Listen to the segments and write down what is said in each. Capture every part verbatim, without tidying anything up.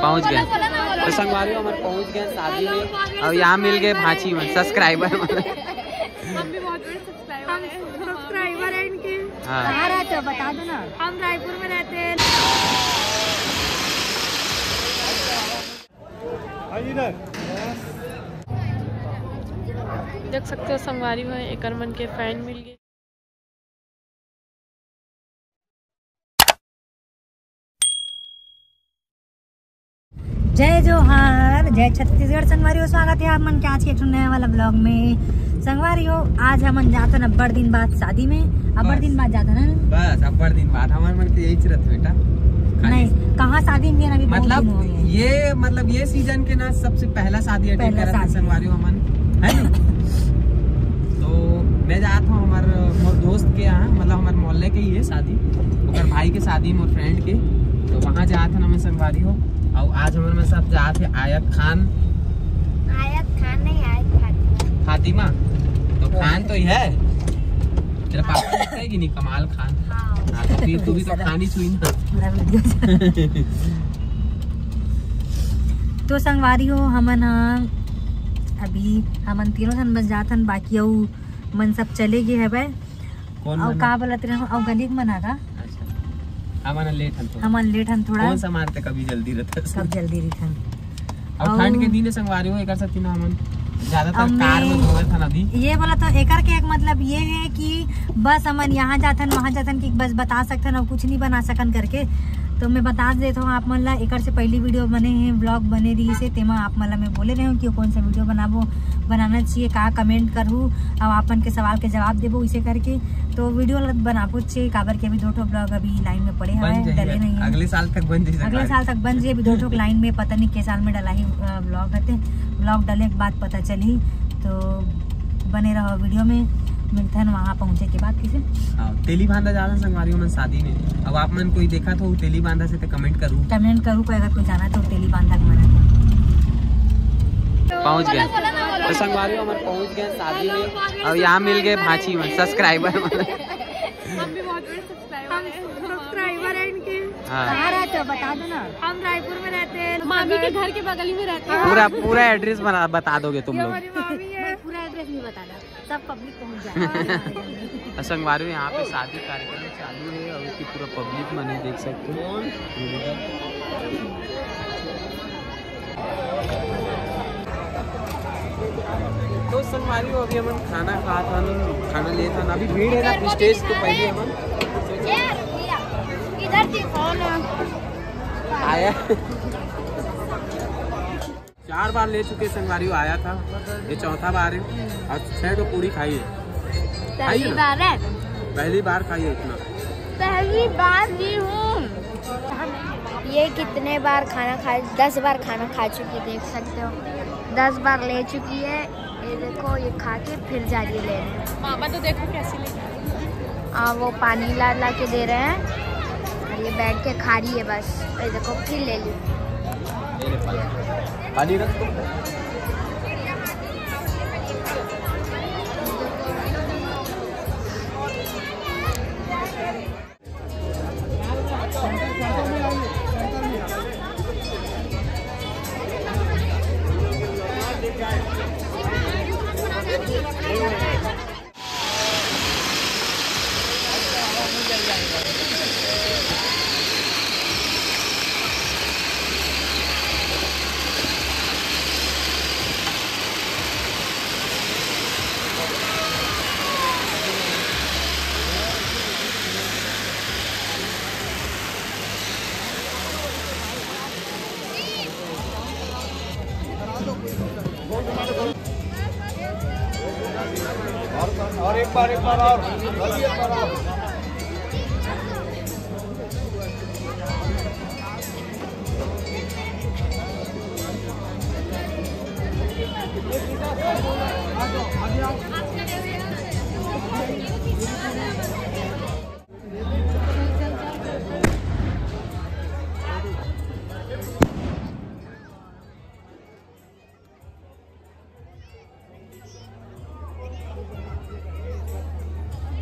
पहुंच गए। तो संगवारी हो, हमर पहुंच गए शादी में। और यहाँ मिल गए भांची मन, subscriber मन। हम भी बहुत बड़े subscriber हैं। Subscriber हैं इनके। हाँ। कहाँ रहते हो, बता दो ना। हम रायपुर में रहते हैं। देख सकते हो संगवारी हो, एकर मन के fan मिल गए। जय जोहार, जय छत्तीसगढ़। संगवारी हो, स्वागत है आप मन के आज के एक ठो नया वाला vlog में। संगवारी हो, आज हमन जात हन अब्बड़ दिन बाद शादी में। अब्बड़ बस। दिन बाद जात हन ना? बस, अब्बड़ दिन बाद। हमर मन के यही रहत बेटा। खाली नहीं, कहाँ शादी में अभी बहुत मतलब दिन हो गए। ये, मतलब ये season के ना सबसे पहला शादी attend पहला करत हन शादी। संगवारी हो हमन, है ना? तो मैं जात हूँ हमार, मोर दोस्त के यहाँ, मतलब हमार मोहल्ले के ही है शादी, ओकर भाई के शादी, मोर friend के। तो वहाँ जात हन हमन संगवारी हो। और आज हमन में सब जात है आयत खान। आयत खान नहीं, आयत फातिमा। फातिमा? तो खान तो ही है। तेरा पापा लगता है कि नहीं, कमाल खान? हाँ। हाँ, तो फिर तू भी तो खान ही छुई ना। पूरा video। तो संगवारी हो, हमन ह अभी हमन तीनों झन बस जात हन, बाकी अउ मन सब चले गे हवय। कौन अउ मन? का बोलत रहे हो? अउ गली के मन आ गा? अच्छा। हमन late हन थोड़ा। हमन late हन थोड़ा। कौन सा मारते, कभी जल्दी रहता है। कब जल्दी रहता है। अब अउ ठंड के दिन है संगवारी हो, एकर सेती ना हमन ज्यादातर अब कार में मैं घूमत हन अभी। ये बोला तो एकर के एक मतलब ये है कि बस हमन यहाँ जाथन, वहाँ जाथन कि बस बता सकथन और कुछ नहीं बना सकन करके। तो मैं बता देता हूँ आप मन ला, एकर से पहली video बने हैं, vlog बने रही से, तेमा आप मन ला मैं बोले रहे हूँ कि कौन सा video बनाबो, बनाना चाहिए, का comment करहू, अब आप मन के सवाल के जवाब देबो इसे करके। तो video ला बनाबो चाहिए, काबर के अभी दो ठो vlog अभी line में पड़े बन हवय, जाही, डले नहीं है। अगले साल तक बन जाही अगले संगवारी। साल तक बन जाही, अभी दो ठो line में पता नहीं के साल में डलाही, अ, vlog हते। Vlog डले के बाद पता चली, तो बने रहो video में, मिलथन वहाँ पहुँचे के बाद। किसे? हाँ, तेली बांधा जाना संगवारी हो मन शादी में। अब आप मन कोई देखा तो तेली बांधा से तो comment करू। Comment करू कोई, अगर कोई जाना तो तेली बांधा के मना। पहुँच गए। तो संगवारी हो हमर पहुँच गए शादी में। अब यहाँ मिल गए भांची मन, subscriber मन। हम भी बहुत बड़े subscriber हैं। Subscriber हैं इनके। हाँ। कहाँ रहते हो, बता दो ना। हम रायपुर में रहते हैं, मामी के घर के बगल ही में रहते हैं। पूरा, पूरा address बना, बता दोगे तुम ये लोग। हमारी मामी है। नहीं, पूरा address नहीं बताना, सब public पहुंच जाएगा। और संगवारी हो, यहाँ पे शादी कार्यक्रम चालू है, अभी की पूरा public मन है, देख सकते हो। तो संगवारी हो, अभी हमन खाना खात हन, खाना लेत हन। अभी भीड़ है ना, stage के पहले हमन इधर देखो ना। आया। चार बार ले चुके संगवारी हो, आया था, ये चौथा बार है और छह तो पूरी खाई है। खाई है पहली ना? बार है। पहली बार खाई है इतना। पहली बार ली हूँ। ये कितने बार खाना खा, दस बार खाना खा चुकी, देख सकते हो, दस बार ले चुकी है। ये देखो, ये खा के फिर जा रही है लेने। मामा तो देखो कैसे लेके आ, वो पानी ला ला के दे रहे हैं और ये बैठ के खा रही है बस। ये देखो, फिर ले ली। पानी रख। और एक बार, एक बार और, अभी एक बार और।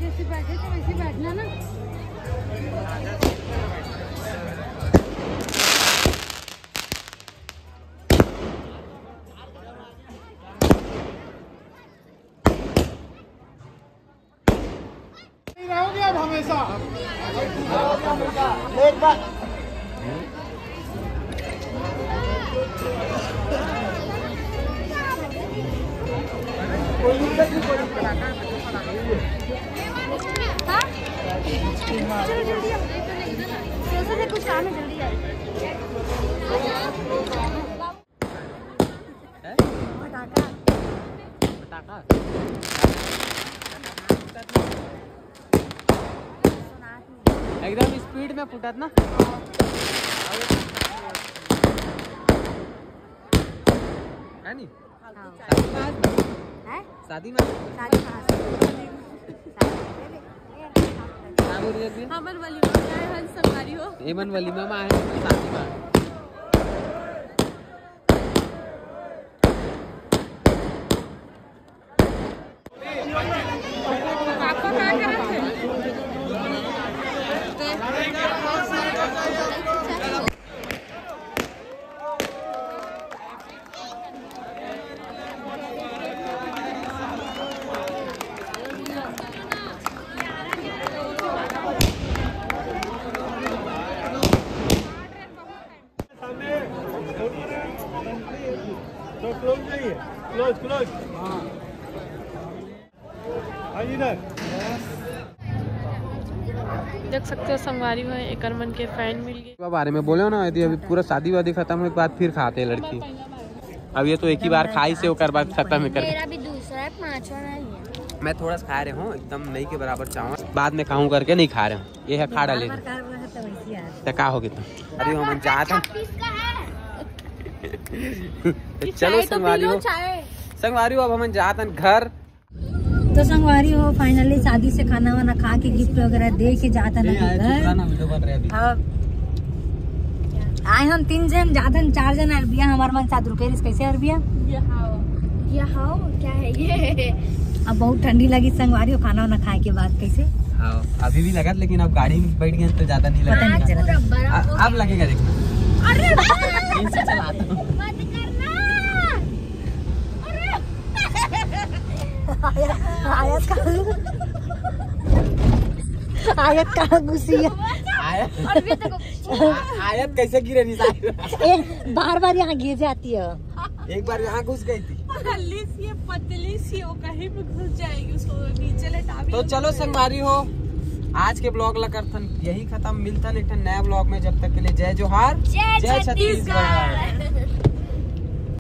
जैसे बैठे थे वैसे बैठना ना। हाँ? चलो जल्दी आओ। कैसे से कुछ काम है, जल्दी आओ। हैं? पटाखा। पटाखा? एकदम स्पीड में फुटत ना। है नी? हाँ। शादी में आज? हैं? शादी में आज? शादी में आज। का बोल रही है? हमन वलीमा में आए हन संगवारी हो। एमन वलीमा में आए हन, शादी में आए। देख सकते हो संगवारी हो, एकर मन के फैन मिल गए। बारे में बोले ना, यदि अभी पूरा शादी वादी खत्म होने के बाद फिर खाते हैं लड़की। अब ये तो एक ही बार खाई से ओकर बाद खत्म है करके। मेरा भी दूसरा है, पांचवा नहीं है। मैं थोड़ा सा खा रहे हूँ, एकदम नहीं के बराबर चावल, बाद में खाऊं करके नहीं खा रहे हूँ। ये है खा डाले। तो का हो गया? अरे हम जात हन। चलो संगवारी हो, संगवारी हो, अब हम जात हन घर। तो संगवारी हो, फाइनली शादी से खाना वाना खा के, गिफ्ट वगैरह दे के जात हन अभी घर। अब आए हम तीन जन, जात हन चार जन। अरबिया हमार मन साथ रुके रिस। कैसे अरबिया? क्या है ये? अब बहुत ठंडी लगी संगवारी हो, खाना वाना खाए के बाद। कैसे? हाँ, अभी भी लगा, लेकिन अब गाड़ी में बैठ गए तो ज्यादा नहीं लगा। अब लगेगा, देखना। अरे AC चला दो। आयत कहाँ, आयत कहाँ घुसी है? आयत, आयत कैसे गिरे निशान? ए, बार बार यहाँ गिर जाती है। एक बार यहाँ घुस गई थी। पतली सी है, पतली सी, वो कहीं भी घुस जाएगी, उसको नीचे लेटा भी। तो चलो संगवारी हो, आज के ब्लॉग ला करथन यही खत्म। मिलथन एक ठन नया ब्लॉग में, जब तक के लिए जय जोहार, जय छत्तीसगढ़।